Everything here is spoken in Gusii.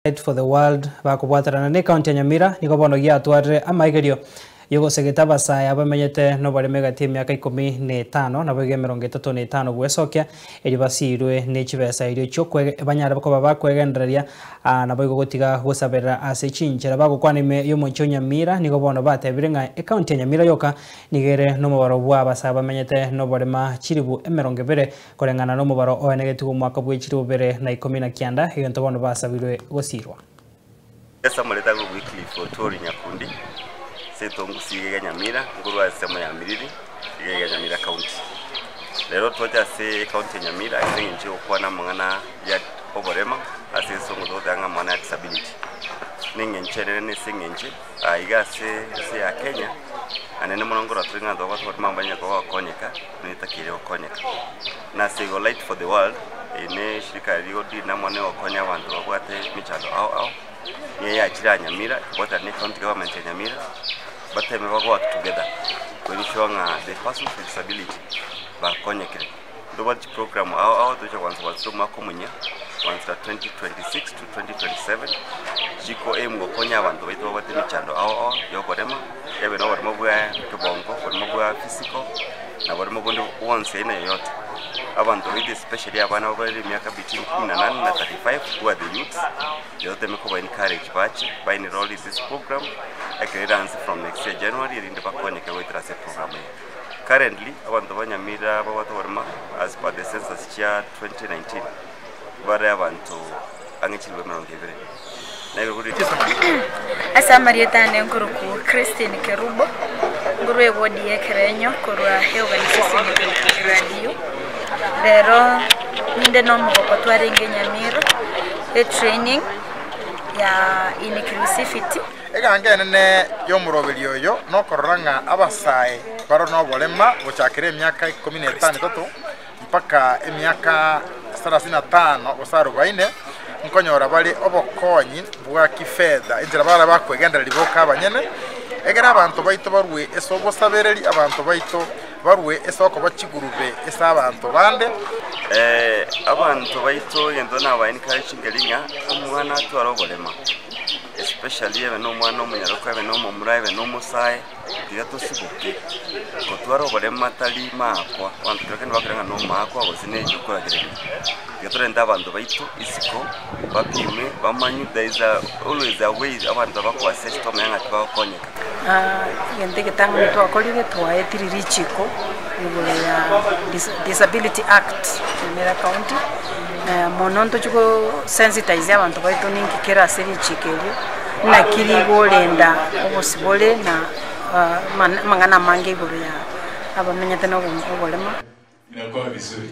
Light for the World bakobwaterana ne County ya Nyamira nigo bono giatwarire amaigerio yogosegeta abasae abamenyete noboremo egati emiaka ikomi na etano naboigo emerongo etato na etano gwesokia erio basiirwe ne chibesa erio chiokwege banyare koba bakwegendereria naboigo gotiga gosaberera ase chinchera bagokwana ime yomochie o Nyamira nigo bono batebire ng'a ecounty ya Nyamira yoka nigo ere nomobaro bwa abasae bamenyete noborema chiribu emerongo ebere Koreng'ana nomobaro oenegetigwe omwaka bwe chilifu bibere na ikomi na kianda, egento bono basabirwe gosiirwa. Ase amarieta agwo Wycliffe Otwori Nyakundi, ase etongusi iga iga Nyamira, nkorwa ase ensemo ya Miriri, iga iga Nyamira County. Rero twacha ase ecounty ya Nyamira ase eng'encho ya gokwana amang'ana ya oborema ase egesongo togoteba ng'a amang'ana ya disability. Na eng'encho enene ase eng'encho aiga ase ense ya Kenya, anene mono nkorora tore ng'a abanto babwate oborema mbanyare koba bagokonyeka. netakeire gokonyeka. Na ase igo Light for the World, eye ne eshirika rigo deal amo na gokonya abanto babwate emechando ao ao, niyo yachire aa Nyamira, ekobwatana ne county government ya Nyamira, bateme ba work together ko ensure ng'a the persons with disability bakonyekire. Ntobwate chiprogram ao ao togocha kwansa kwansa omwaka omuya, kwansa 2026 to 2027, chiko aim gokonya abanto baito babwate emechando ao ao ya okorema. Ebe noborimo bwa kebongo, oborimo bwa physical, na borimo bonde bwonsi aina yoyote. Abanto baito especially abana bare emiaka between kumi na nane na 35 who are the youths, rirorio toteme koba encourage bache ba enroll in this program, ekero eranse from next year January erinde bakonyeke goetera ase eprogram eye. Currently, abanto ba Nyamira babwate oborimo as per the census chia 2019, bare abanto ang'e chilifu emerongo ebere. Ase amarieta ane nkorokwa Christine Kerubo, nkorwa eward ya Ekerenyo korwa eorganisation ya Radio. Rero ninde na omogoko twarenge Nyamira etraining ya inclusivity. Eganga enene y'omoroberi oyo nokorora ng'a abasae bare noborema gochakera emiaka ikomi na etano etato mpaka emiaka sarasini na tano gose arobaine, nkonyora bare obokonyi bwa kifedha, enchera bare bakwegendereria boka abanyene, ekero abanto baito barue ase obosabereri, abanto baito barue ase okoba chigurube ase abanto bande. Abanto baito egento naba encourage nkeri ng'a omwana atware oborema especially ebe na omwana omonyaroka ebe na omomura ebe na omosae. Tiga tosiboke gotwara oboremu tari maakwa, abanto kero kende bakore ng'a nomaakwa gose ne okoragereria. Tiga torente abanto baito isiko bapimwe bamanywe there is a always a way abanto bako assess tomanye ng'a tibagokonyeka. Egento egetang'ani twakorire twaetire richiko igoro ya Disability Act Nyamira County, mono ntochi go sensitize abanto baito ninki kere ase richiko erio. Naki rigorenda obosibore na amang'ana amange igoro ya abamenyete noborema. Inakuwa vizuri.